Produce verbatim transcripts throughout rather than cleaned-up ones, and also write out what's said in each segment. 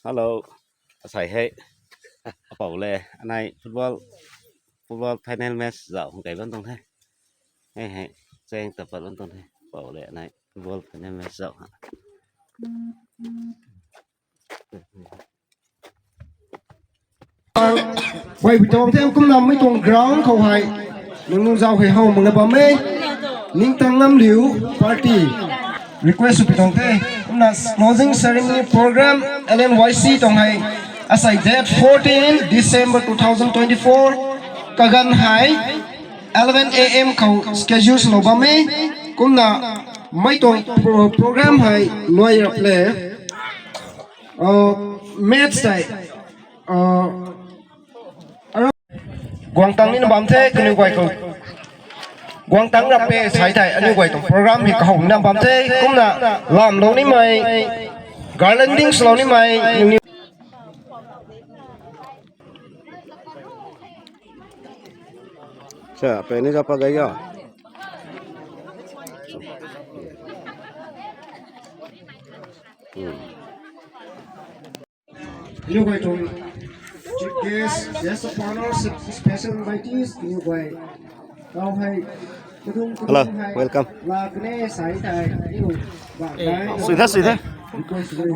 Hello. Asei hei. Apou le, anei football, football final match zauh hung kai bam tuang the. Hei hei, cheng ta pat bam tuang the. Apou le, anei football final match zauh ha. Guay pui tuang the, kumna mei tuang ground khou hei. Nunung zauh hei how mangna bam e. Ningtang Ngamliu party. Request sw pui tuang the. Kumna closing ceremony program L N Y C tuang hei. Asei date fourteen December two thousand twenty-four. Kaganv hei eleven A M khou schedule swlou bam e. Kumna mei tuang pro-, program hei luai rap le. Uh, match tei, uh, guangtang nina bam the, kaniw guay khou. Guangtang rap pe sai thei, aniu guay tuang program hei kahowna bam the, kumna lamlou nimei, garlanding swlou nimei, nungnui. Sa, peni japa gaya. Hmm. Aniu guay tuang chief guest, guest of honor, special invitees, aniu guay. Kau hei, kadung kadung hei. Hello, welcome. Laa kane sai thei, aniu guay. Sui the, sui the. Request sw e.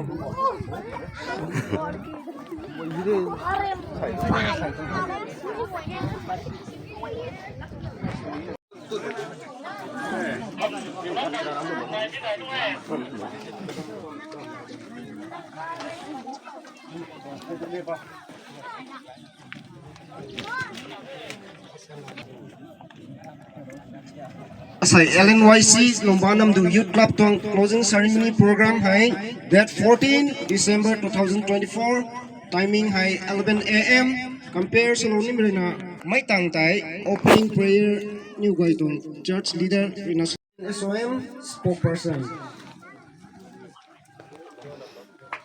Asei L N Y C Lungba Namdu Youth Club tuang closing ceremony program hei date fourteen December two thousand twenty-four, timing hei eleven A M, compare swlou nimei ruina mei tang tei opening prayer aniu guay tuang church leader ruina S O M spokesperson.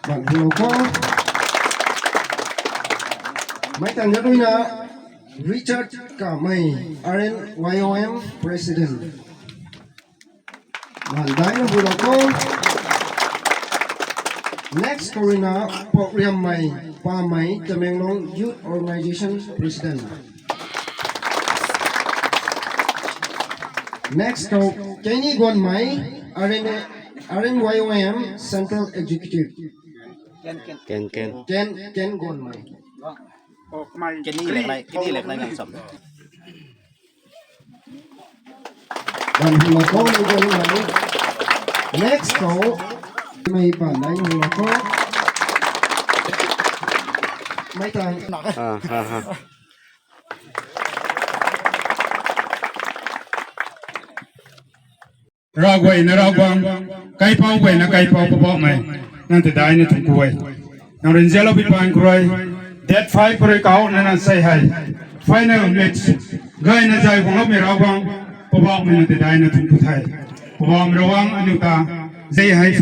Bang hello ko. Mei tang ruina Richard Kamei, R N Y O M president. Mandai na bula ko. Next khou ruina Pokriammei Pamei, Tamenglong Youth Organization president. Next khou Kenny Gonmei, R N A, R N Y O M Central Executive. Ken, Ken. Ken, Ken Gonmei. Kenny lek nai, Kenny lek nai ngang sam. Bam hula ko, hula ko. Next khou, mei pan dai hula ko. Mei tang. Ah, ah, ah. Ravguay na Ravguangc, kaipouc guay na kaipouc Poubauhmei, nang ta daina thuanc ku e. Nang rui nzianlou pi pan khou rui, date five khou rui kau na nang sei hei. Final match, gayna zay guangloumei Ravguangc, Poubauhmei nang ta daina thuanc ku the. Poubauhmei Ravguangc aniu ta, zay hei.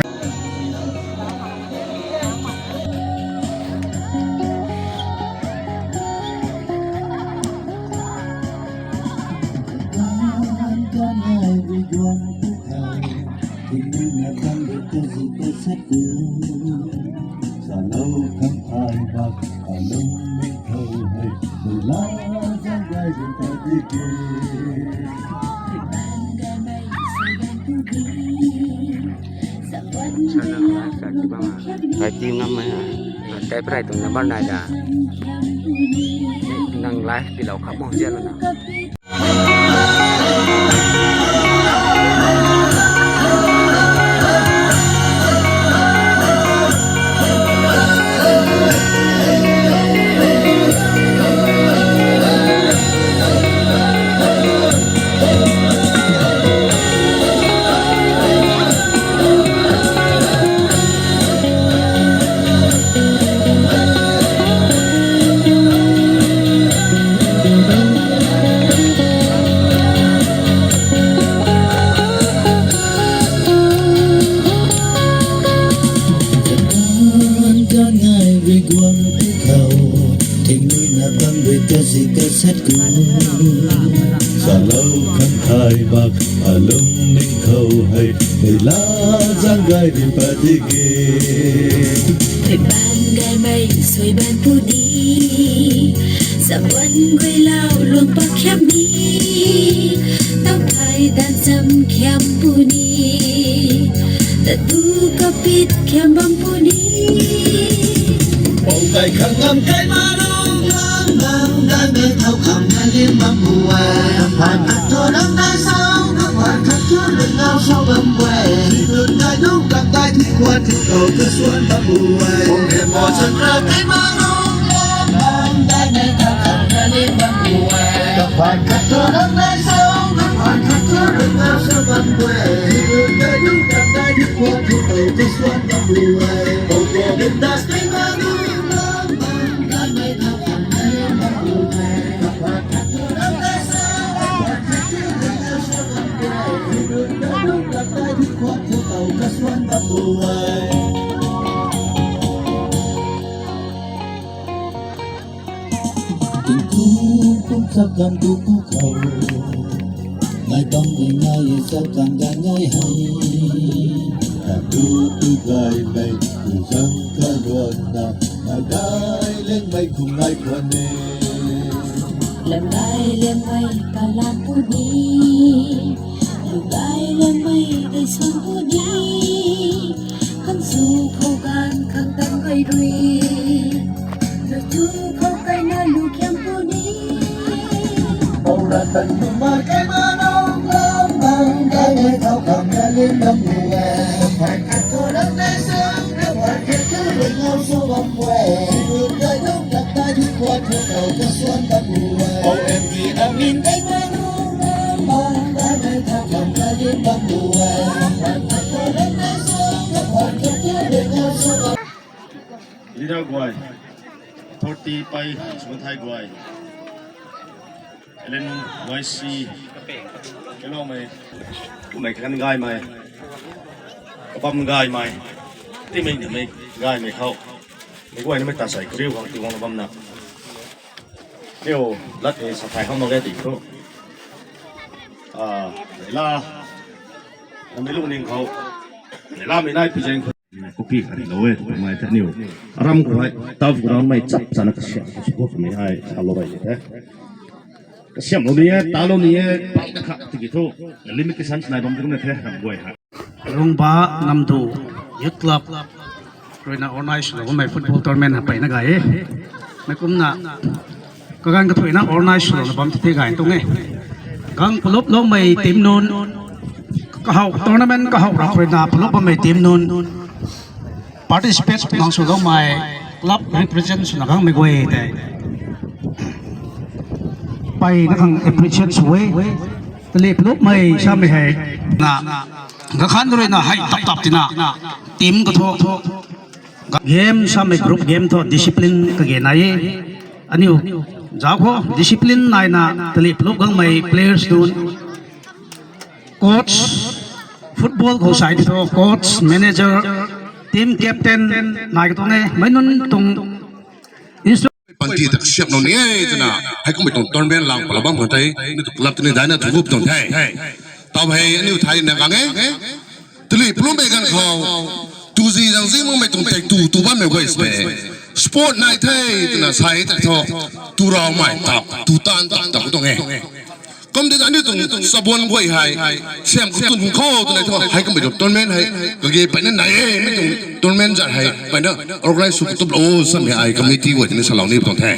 Kai ti ngam e, kai prai tuang number nai da. Nang live tilou kham mo zian na. Ganv ganv ngai rui guang ti khou, thingnuina bam rui kazi kaset ku. Salou khang khai bak alung ning khou hei, hei la zang gay ri pa di ge. Kai sui ban puni, saban gui lau luang pak khiam ni, tau kai dan cham khiam puni, tatu kapit khiam bam puni. Pau kai khang ngam kai ma rong lam bam, dan mei thau kham na lim bam bu ai. Pan khat tu ram dai sau, pan khat tu ram dau sau bam bu ai. Dun dai nung kap dai thi kuan thi kau tu suan bam bu ai. Pau kai mo chan ra kai ma rong lam bam, dan mei thau kham na lim bam bu ai. Pan khat tu ram dai sau, pan khat tu ram dau sau bam bu ai. Dun dai nung kap dai thi kuan thi kau tu suan bam bu ai. Pau kai dun dai kai ma rong lam bam, dan mei thau kham na lim bam bu ai. Kum kum chak kan tu pu khou, ngai bam ngai ngai chak kan gan ngai hei. Ka tu tu gai mei tu zang ka luan na, ngai dai leng mei kum ngai kuan ne. Lam dai leng mei ka lam puni, lu dai leng mei dai suan puni. Kan su khou kan khang tan kai rui, lu chu khou kai na lu khiam puni. Pau ra tan lu ma kai ma nong lam bam, kai mei thau kham na lim bam bu ai. Pan khat tu ram dai sau, pan khat tu ram dau sau bam bu ai. Dun dai nung kap dai thi kuan thi kau tu suan bam bu ai. Pau M D amin kai ma nong lam bam, kai mei thau kham na lim bam bu ai. Pan khat tu ram dai sau, pan khat tu ram dau sau bam. Leader guay, authority pei, sw thai guay, L N Y C, kailoumei, kumei kan gaymei, kabam gaymei, timei nimei gaymei khou, mei guay nimei ta sai kariu khang ti guang bam na. Kiu, lat hei sa thai kham mak ge ti thu. Ah, la, namei lungning khou, la mei nai present khou. Copy khat lou e, twmei the aniu. Aram khou hei, turf ground mei chap chana kasiam, support twmei hei, salou rei the. Kasiamlou ni e, talou ni e, pau ta khat tiki thu. Limitation nai bam kum na the, ram guay hei. Lungba Namdu Youth Club ruina organize swlou bammei football tournament hei peyna gay e. Mei kumna kaganv kathuina organize swlouna bam tei gay tuang e. Gang palup loumei team nunc, kahow tournament kahow rak ruina palup bammei team nunc, participate nang swloumei club represent swna gangmei guay tei peyna khang appreciate sw e. Tali palupmei samei hei na, gakhan ruina hei tap tap tina, team kathu, game samei group game thu discipline kage nai e. Aniu zauc khou discipline naina tali palup gangmei players nunc, coach, football khou sai ti thu coach, manager, team captain nai katuang e. Mei nunc tuang instru- Panty tak siamlou ni e twna, hei kummei tuang tournament lang palou bam khang tei, aniu tuang club tini daina thugup tuang the. Tau hei aniu thayna gang e. Tali palummei ganv khou, tuzi zangzing makmei tuang tei tu tu bammei guay se, sport nai the twna sai tak thu, tu raumei tap, tu taanv tap tak tuang e. Kum di aniu tuang chabuan guay hei, siam katun khou twna thu, hei kummei tuang tournament hei kage peyna nai e, mei tuang tournament zat hei peyna organize sw katuplou samei ai committee guay tini salou ni tuang the.